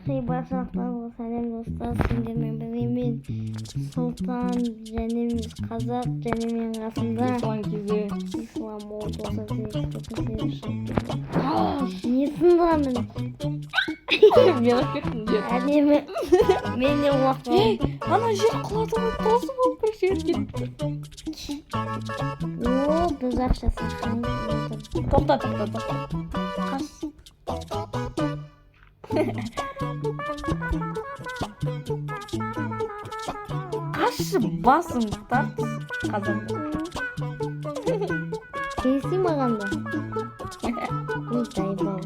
Хей, баршаңызға сәлем, достар! Сендермен бірге мен, Сұлтан, және қазақ, және менің қасымда Ислам кезі. Ислам. Ол 98, 98. Не сындырамын? Мен алып кеттім жер. Әдемі, мен де құлап. Ей, ана жер құлады ғой, тосып алып бір жер кетті. О, біз ақша сақтаймыз. Тоқта, тоқта, тоқта. Қаш. Қашы, басың тарт қазан. Келісей маған да. Ой, заебал.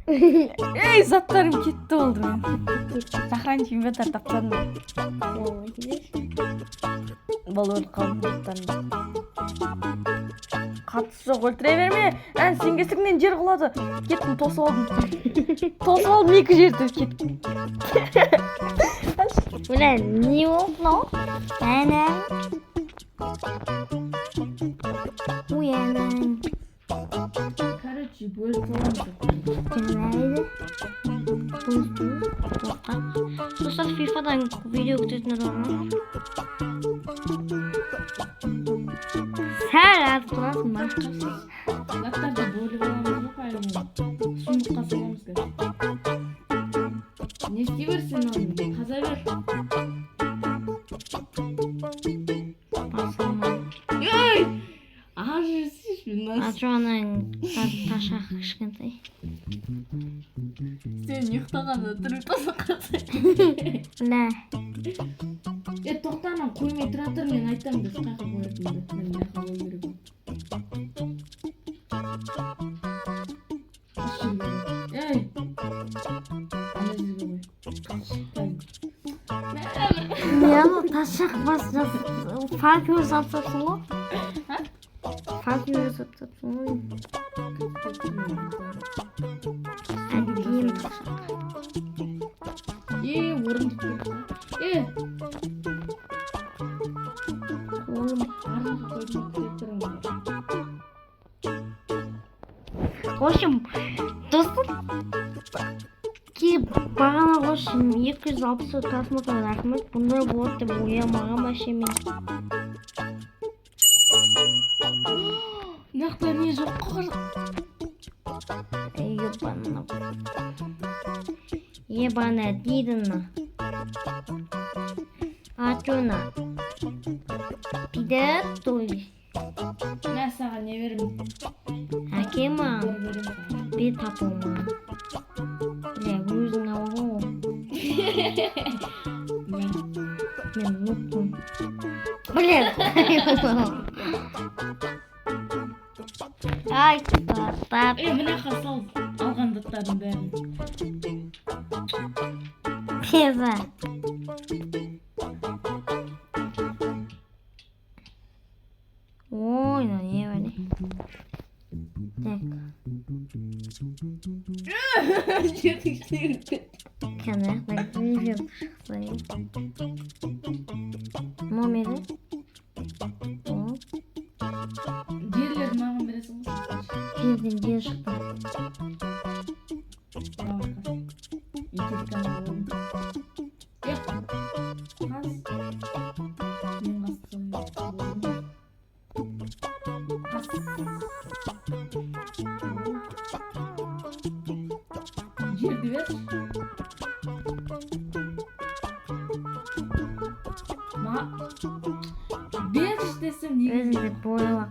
Ей, заттарым кетті болды мен. Сохранить инвентарь тапсадым. Ой, видишь? Бол, өліп қалдым заттарым. Қатысы жоқ, өлтіре берме. Ән, сен кесіріңнен жер құлады. Кеттім, тосып алдым. Тосып алдым екі жерді. Кеттім. Бля, не болды мынау? Әне. Ой, әне. Короче, бөліп саламыз. Жарайды. Достар, фифадан видео күтетіндер бар ма? Сәл аз тұрасың ба? Заттарды бөліп аламыз ғой, по-любому. Сундукқа саламыз қазір. Не істей бер сен оны? Қаза бер. Басылмай. Ей! Ары жүрсейші, А мына. чё, анаң ташақ кішкентай. Сен ұйықтағанда тұрып тосып. Бля. Е, тоқта, анан қоймай тұра тұр, мен айтамын біз қаяққа қоятынымды. Мен мына жаққа қою керек. Осы жерге қой. Ей! Ана жерге қой. Қазір. Мә, Не, ана ташақ бас жас факел жасап тастапсың ғой. А? Факел жасап тастапсың ғой. Әдемі ташақ. Е, орындық керек қой. Е, Қолым. ар жаққа қойдым, күте тұрмын. В общем, достар, бағана, в общем, 260 просмотр, рахмет. Бұндай болады деп ойламаған вообще мен. Мына жақта не жоқ қой? Ебана. Ебана дейді на. А чё на? Пидор, то есть. Мә, саған не беремін? Әке маған. Бер беремін саған. Бер тапыл маған. Бля, өзің алған ғой. Мә. Мен ұмыттым. Бля. Ай, тап. Е, мына жаққа сал алған заттардың бәрін. Пеза. Ой, мынау не бәле? Так, Жердің ішіне кіріп кетті. Қане, так, шықса. Мынау ма еді? О, Жерлерді маған бересің ғой. Жерден жер шықты. Давай, қаз. Екі алдым. Е, қаз. Мен қазып салайын. Қаз. Жерді берші. Ма берші десем неге? Өзі де бойлақ.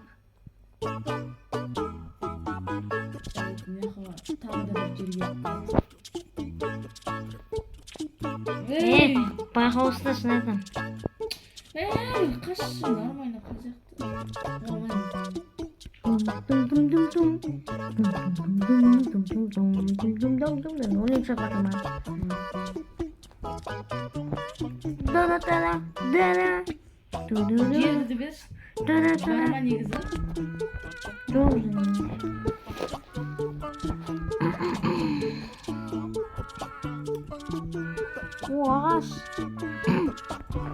Мына жаққа тағы да бір жерге. Е, Ей! Байқаусызда, шын айтамын. Ей, қашшы, нормально қаз жақты. Нормально. Дум дум дум дум дум дум дум дум дум дум дум дум дум дум. Өлең шығып жатыр маған. Да да да да да. Ду ду ду. Жерді берші. Да да Бар да. ма негізі? Жоқ. О, ағаш.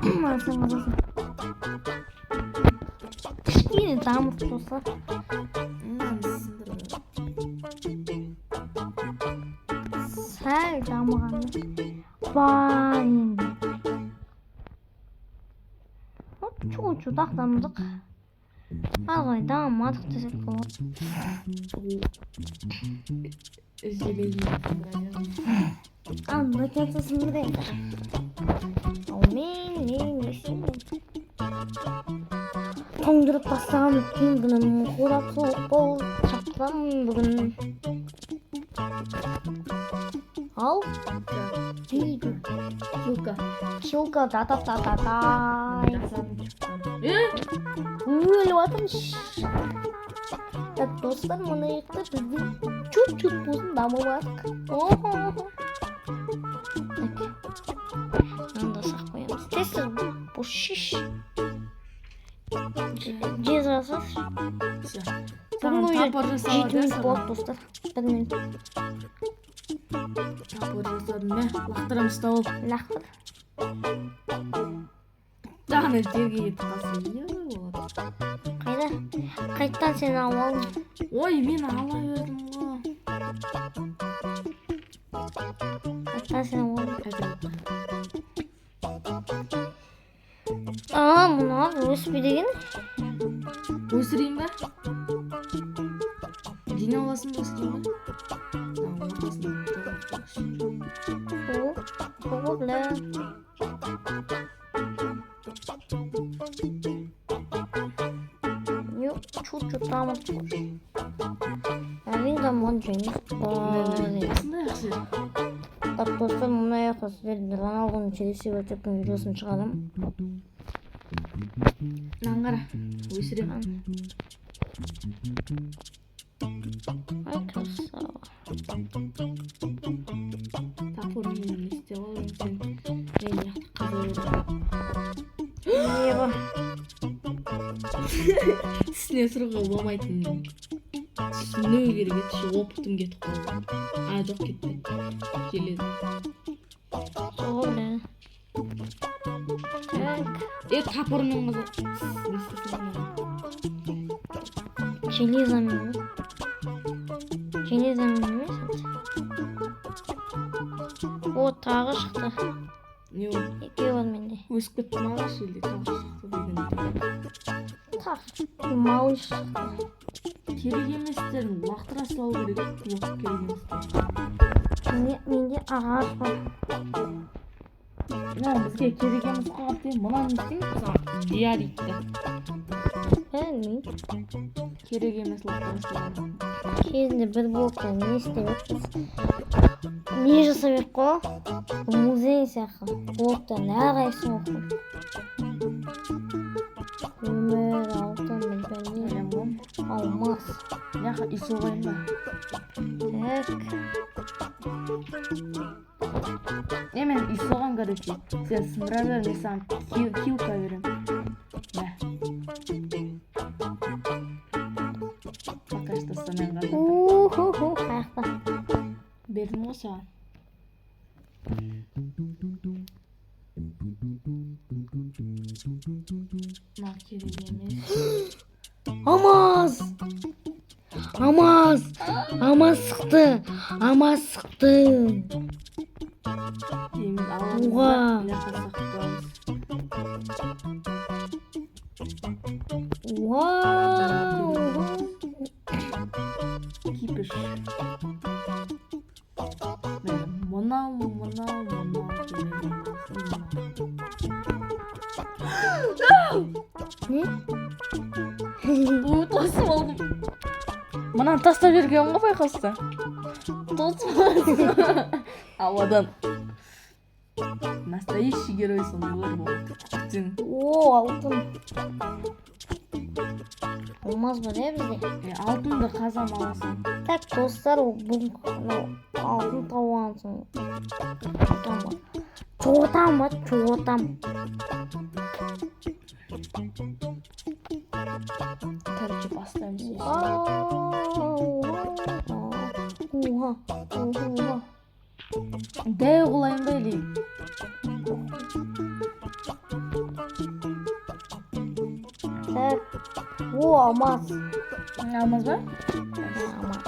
Сен қазасың. Кішкене дамып болса. Мынаны сындырып. Сәл дамыған бар енді. Чуть-чуть ақ дамыдық. Ары қарай дамымадық десек болады. Железный. Ал до конца сындырайық. Ал мен не істеймін? Тоңдырып тастаған өткен күнім, қурап суық болып шақырамын бүгін. Ал дейді. Килка. Килка, да да да да да. Жасадым, шықтым. Е? Өліп жатырмын. Так, достар, мына жақта біздің чуть-чуть болсын дамып жатырық. Так, мынаны да сақ қоямыз. Тез тез бұл шиш жез жасашы. Всё. Бүгінгі Саған видео топор 7 жасалады, минут саған. болады, достар, 1 минут. Топор жасадым, мә. Лақтырамын, ұстап ал. Лақтыр. Ана жерге кетіп қалса, е болады. Қайда? Қайттан сен алып алдың. Ой, мен ала бердім ғой. Қайттан сен алып алдың. Қайта кетті. А, мына өспейді екен. Өсірейін ба? Жинап аласың ба, өсірейін ба? Мына ортасында тазалап. О, бля. Yok, чуть-чуть дамытып қойшы. Әрине, дамыған жеңіс бар. Осындай жақсы. Так, достар, мына жақта сіздерді Роналдоның челесе өтетін видеосын шығарамын. Мынаны қара. Өсіремін. Ай, красава. Топормен не істеп алып сен? Мен мына жақта қаза беремін. Не бар? Үстіне тұруға болмайтынын түсіну керек еді. Опытым кетіп қалды. А, жоқ, кетпеді. Железо. Сол, бля. Так. Е, топормен қаза. Не істесің ана? Железомен ба? Железомен емес. О, тағы шықты. Не ол? Екеуі бар менде. Өсіп кетті ма ағаш или тағы шықты деген? Тағы малыш шықты. Керек еместерін лақтыра салу керек еді, блок керек емес. Менде ағаш бар. Мына бізге керек емес қой, қаптен. Мынаны не істейміз? Диоритті. Білмеймін. Керек емес, лақтыра саламыз. Кезінде бір блоктан не істеп едік біз? Не жасап едік қой? Музей сияқты. Блоктан әрқайсысын оқып. Көмір, алтын, білмеймін. Ойланған. Алмас. Мына жаққа үй соғайын ба? Так. Не, мен үй соғамын, короче. Сен сындыра бер, мен саған килка беремін. Мә. Пока что сонымен ғана. Уху-ху, қаяқта? Бердім ғой саған. Мына керек емес. Алмаз! Алмаз! Алмаз шықты! Алмаз шықты! Дейміз, аламыз да, Уға. Мына жаққа сақтаймыз. Вау! Кипиш. Міне, мынау, мынау, мынау керек емес, мынау. Не? Ой, тосып алдым. Мынаны тастап жіберген ғой, байқаса. Тосып алдым. Ауадан. Настоящий герой сондайлар болады. Күтсең. О, алтын. Алмаз бар, иә, бізде? Е, алтынды қазам аласың. Так, достар, бүгін мынау алтын тауған соң чотам бар. Чотам бар, чотам. Короче, бастаймыз. Уха, уха. Дәу қылайын ба или? Так. О, алмаз. Алмаз ба? Алмаз.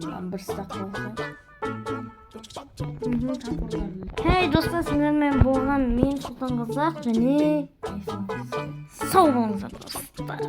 Там бір стак болса. Топорларды. Хей, достар, сіздермен болған мен, Сұлтан Қазақ, және сау болыңыздар, достар.